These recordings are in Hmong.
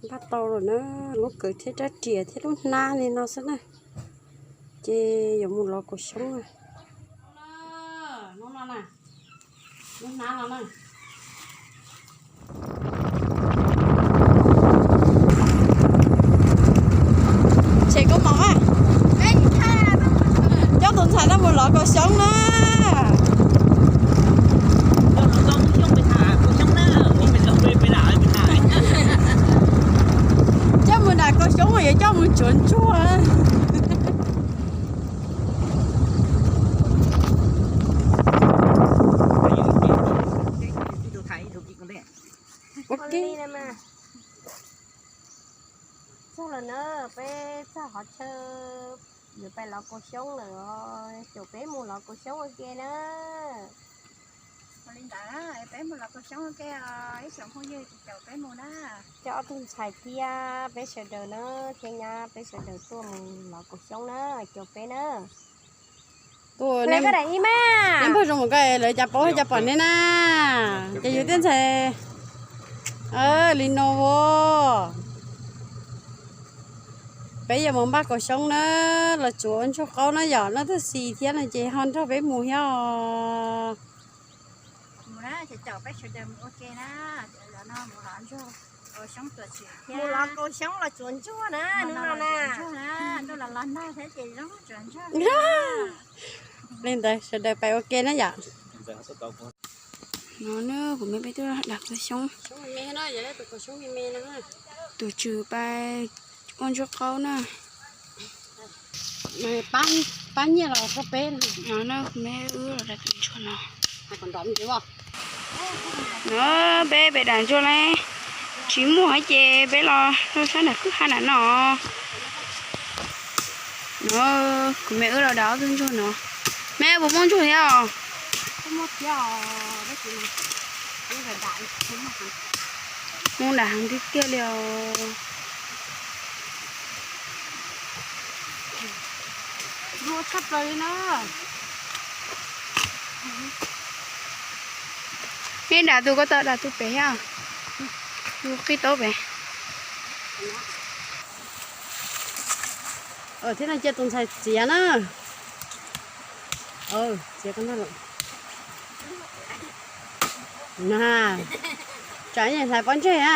Npaj tau lawm na, lub kawm thiab rab riam thiab lub hnab li no xwb na, ces yuav mus lov kaus xyoob na. Lub hnab no na. Tshem koob mom a, coj tus ntxhais no mus lov kaus xyoob na. Coj mus nram kaus xyoob mas yuav coj mus tsuav ntsuag. Txog lawm na, peb txog qhov chaw yuav pais lov kaus xyoob lawm os, caum peb mus lov kaus xyoob ua ke na. Ua li ntawd, peb mus lov kaus xyoob ua ke os, ib tsoom phooj ywg, caum peb mus na. Coj ob tug ntxhais thiab peb sawv daws na, thiab nyab peb sawv daws tuaj mus lov kaus xyoob na, caum peb na. Tuaj, nej npawg zoo mus ko lawv cas paub cas pom nej na, ces yus tej ntxhais li no ua. Peb yuav mus npaj kaus xyoob na, los tsuav ntsuag qaub na yom, noj twb xis thiab no ces ho nrog peb mus thiab os. Mus lov kaus xyoob los tsuav ntsuag na, hnub no na. Li ntawd sawv daws pais ua ke na yom. No na, kuv me peb tuaj dag kaus xyoob. Tus tswv pais ua ntsuag qaub na. Pab nyiaj los rau peb no. No na, kuv me wb los dag tus ntsuag no. No peb pem dag ntsuag ne, tsis muaj ces peb los rau sab nram kwj ha nram no. No, kuv me wb los dag ob tug ntsuag no. Me puas muaj ntsuag thiab os? Muaj dam heev tiag tiag li os. Ua tshaj plaws li na. Nej dag tus ko taw, dag tus pem thiab. Tus qij taub pem. Thiab no cia tus ntxhais txiav na. Txiav ko ntag lawm. Na, tsam hlais pob ntseg na.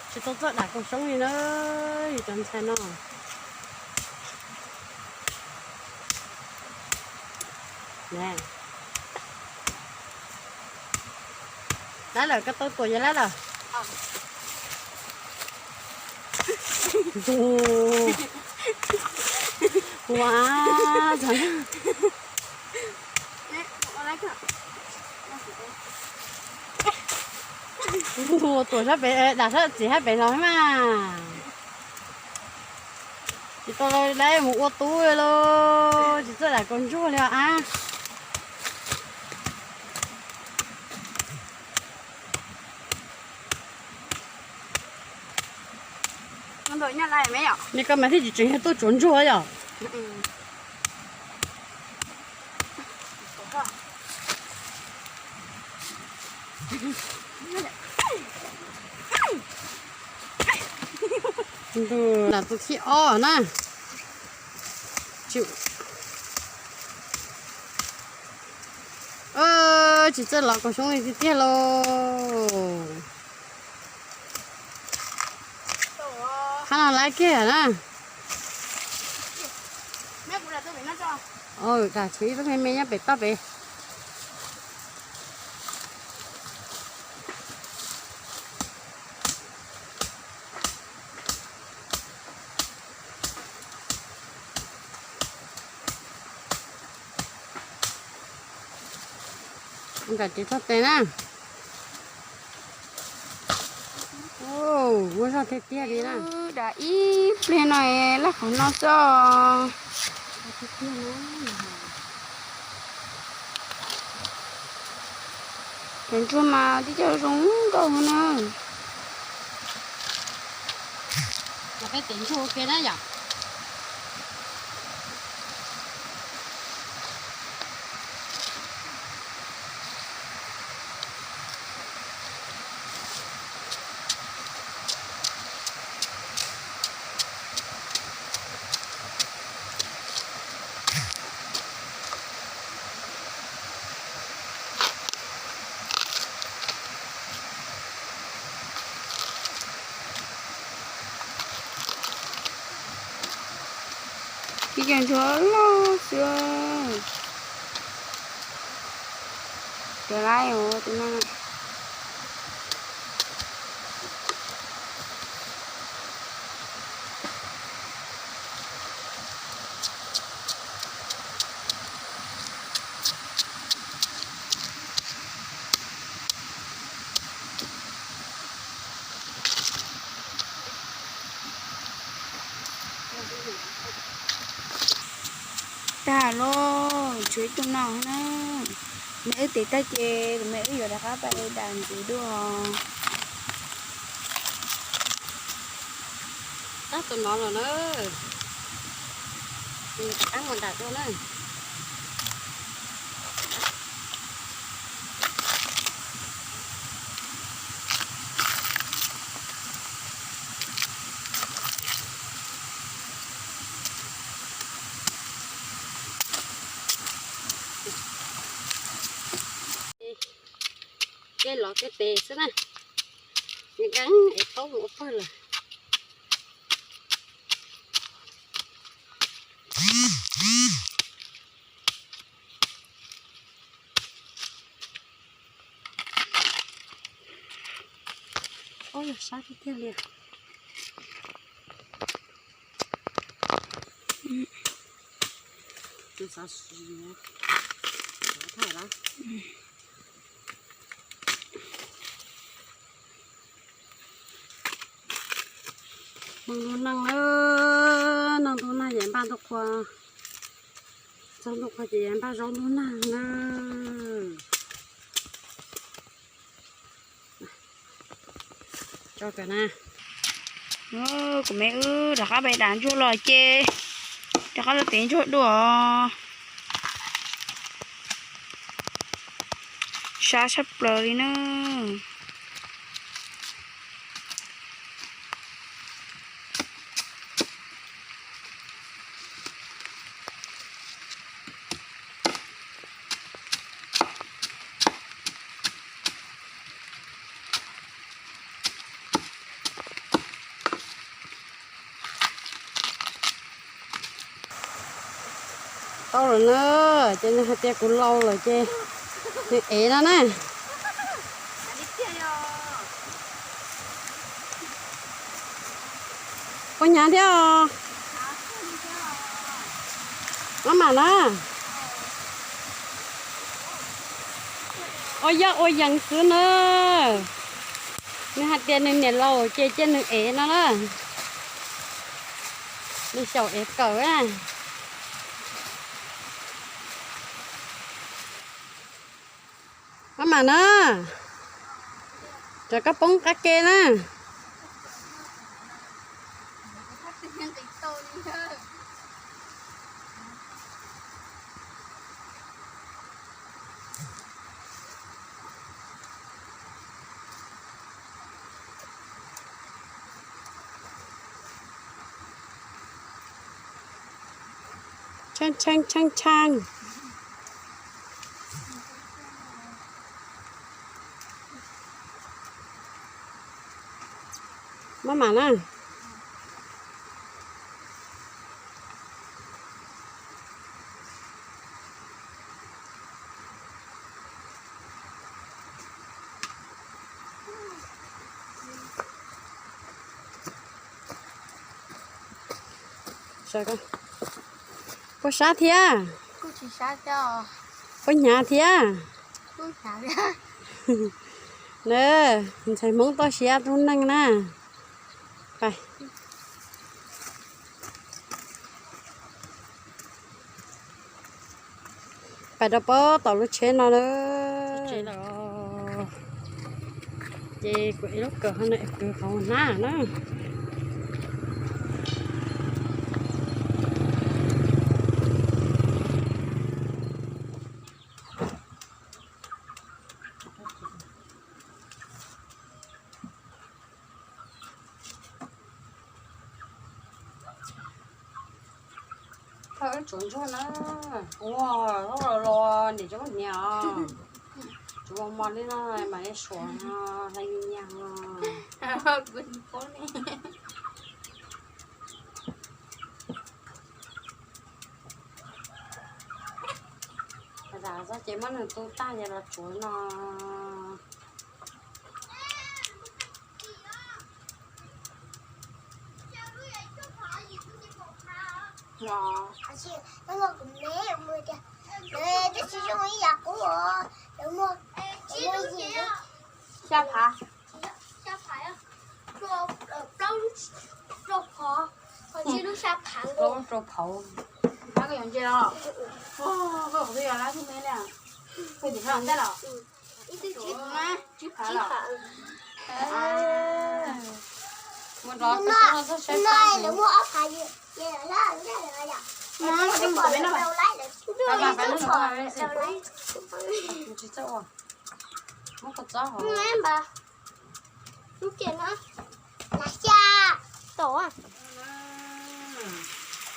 Tsis tau txawj dag kaus xyoob li na, yus cov ntxhais no. Lab lawm, koj tau tuam yog lab lawm. Ntuj, ua, ntuj, tuam sab pem, dam sab txiv sab pem los mas. Tsis tau lawm, mus ua tub lawm, tsis txawj dag kaus ntsuag li os. Nws koj mas thiaj tsis tseem yog tuaj tsuav ntsuag yom. Ntuj, tus thib ob na. Tsis txawj lov kaus xyoob li tiag tiag lauj. Qhov no lab kiag na. Dag tshuav ib tug me me nyob pem toj pem. Nram tsev txog tes na. Muaj zog tiag tiag li na. Dag ib pliag no laj qhov no xwb. Cov ntsuag mas tib co zoo nkauj na. Peb tes ntsuag ua ke na yom. Ib co ntsuag loj xwb. Cov laib os tus no. Tag lawm, tshuav ib tug no na. Kuv me wb tes tag ces kuv me wb yuav rov qab pais dam ntxiv dua. Tag tus no lawm na, rov qab mus dam dua na. Kev los kev tes xwb na, nws deev es paub mus ua pawg lawm. Ub, yog sab tiag tiag li. Noj ntuj nag na, noj ntuj nag ces npaj ntuj qhua, txog ntuj qhua ces npaj zaub ntuj nag na. Tso kawm na. Kuv me wb rov qab pais dam ntsuag los ces rov qab los tev ntsuag dua. Sab tshaj plaws li na. Tau lawm na, ces nws hais tias kuv laus lawm ces nws ev no na. Puas hnyav thiab os? Maj mam na. Ua yoj ua yees xwb na. Nws hais tias nws niam laus ces cia nws ev no na. Nws xyaum ev kawm na. Maj mam na. Rov koj poob qab ke na. Tshee tshee tshee tshee. Maj mam na. Puas sab thiab? Puas hnyav thiab? Na, ntxhais Hmoob toj siab tub neeg na. Pais rau pob tom lub tsheb no na. Ces kuv ev lub kawm ho no es kwv qhov hnab na. Thawj wb tsuav ntsuag na. Ua, los los niam tsev muab hniav os. Tsuav mos mos li no mam li suav no, hlais nyag os. Ces muab nws tu tag ces los tsuav no. Los, xya phav, plaub rau phauv. Koj yuav ntse los? Koj twb yog lab tug me li, koj tim no ntej los? Tsib phav los? Mus nrov txog saib pab. Tsis txawj ua, muab kua txob hauv.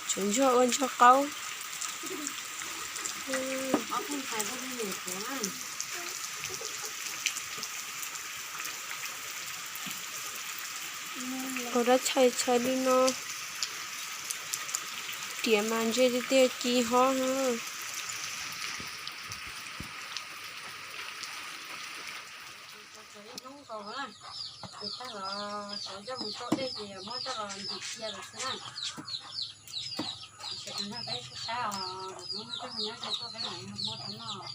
Tshuav ntsuag ua ntsuag qaub. Ua dab tshais tshais li no, riam mas ntse tiag tiag ci hob. Tag los cov coj mus tsau dej ces muab coj los ntim cia lawm xwb na. Tam sim no peb sab sab os, muab coj mus nyob ze tuaj peb mam muab rau noj.